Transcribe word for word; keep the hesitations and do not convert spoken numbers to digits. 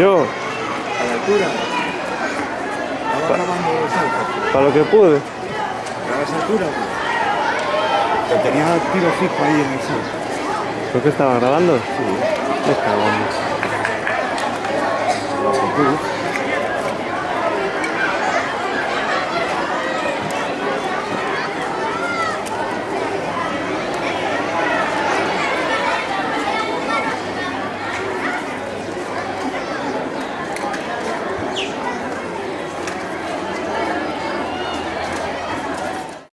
Yo, a la altura. Estaba grabando los saltos. Pa lo que pude. A esa altura, pues. Lo tenía tiro fijo ahí en el salto. ¿Por qué estaba grabando? Sí. Me cago en Dios. Lo que pude.